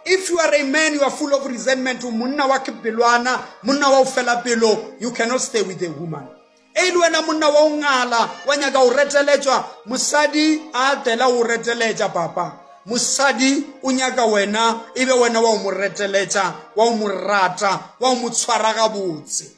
If you are a man, you are full of resentment. Monna wa ke pelwana, monna wa o fela pelo, you cannot stay with a woman. E le wena monna wa o ngala, wa nyaka o reteletswa, mosadi a tela o reteletsa papa. Mosadi o nyaka wena, ebe wena wa o mo reteletsa, wa o mo rata, wa o mo tshwara gabotse.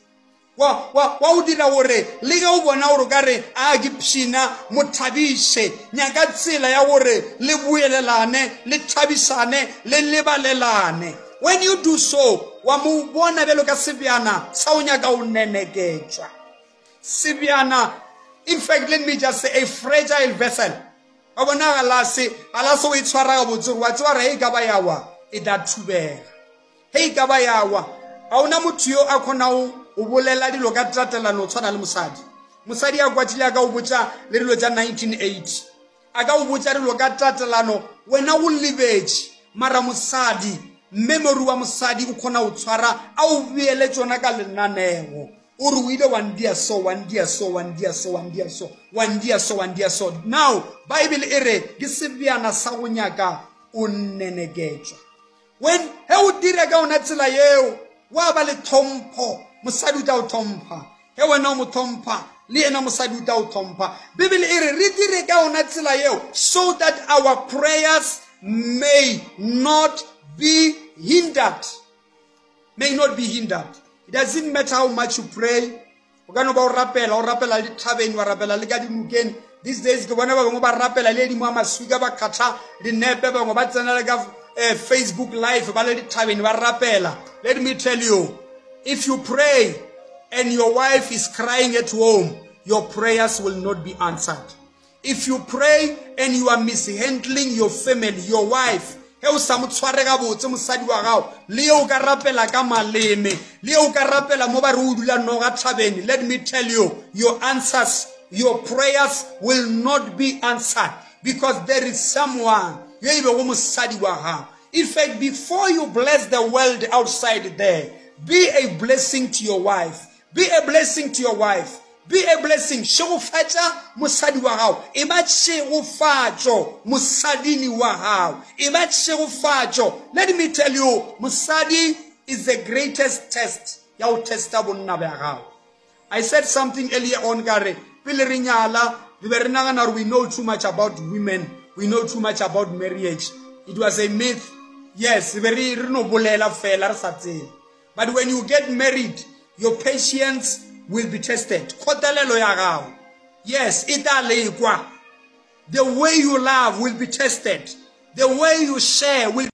Wa o dira gore le ge o bona gore ka re a ke pshina mo thabiše, nyaka tsela ya gore le boelelane, le thabisane, le lebalelane. When you do so, wa mo bona bjalo ka sebjana sa o nyaka o neneketšwa. Sebjana, in fact, let me just say a fragile vessel. Wa bona galase o e tshwara gabotse gore wa tseba gore he e ka ba ya wa, e tla thubega. He e ka ba ya wa, ga ona motho yo a kgonago o bolela dilo ka tatelano tshwana le mosadi. Mosadi a kwatile a ka o botša le dilo tša 1980. A ka o botša dilo ka tatelano, wena o lebetše. Mara mosadi, memory wa mosadi o kgona go tshwara a o beele tšona ka lenaneo. O re o ile wa ndia so, wa ndia so, wa ndia so, wa ndia so, wa ndia so, wa ndia so. Now, Bible e re ke sebjana sa go nyaka o neneketšwa. When he o dira ka ona tsela yeo, wa ba le tlhompho. Mosadi o tla o tlhompha. He wena o mo tlhompha, le yena mosadi o tla o tlhompha. Bible e re re dire ka ona tsela yeo so that our prayers may not be hindered. May not be hindered. It doesn't matter how much you pray. O ka no ba o rapela le dithabeng, wa rapela le ka dinokeng. These days ke bona ba bangwe ba rapela le dimo a maswika, ba kgatha dinepe, ba bangwe ba tsena le ka Facebook Live, ba le dithabeng ba rapela. Let me tell you, if you pray and your wife is crying at home, your prayers will not be answered. If you pray and you are mishandling your family, your wife, he o sa mo tshware gabotse mosadi wa gago, le o ka rapela ka maleme, le o ka rapela mo ba re o dula noga thabeng, let me tell you, your answers, your prayers will not be answered because there is someone yo e bego mosadi wa gago. In fact, before you bless the world outside there, be a blessing to your wife. Be a blessing to your wife. Be a blessing. Šegofatša mosadi wa gago. E ba tšhegofatšo mosadini wa gago. E ba tšhegofatšo. Let me tell you, mosadi is the greatest test ya go testa bonna bja gago. I said something earlier on, kare pele re nyala, re be re nagana gore we know too much about women. We know too much about marriage. It was a myth. Yes, re be re no bolela fela re sa tsebe. But when you get married, your patience will be tested. Kgotelelo ya gago. Yes, e tla lekwa. The way you love will be tested. The way you share will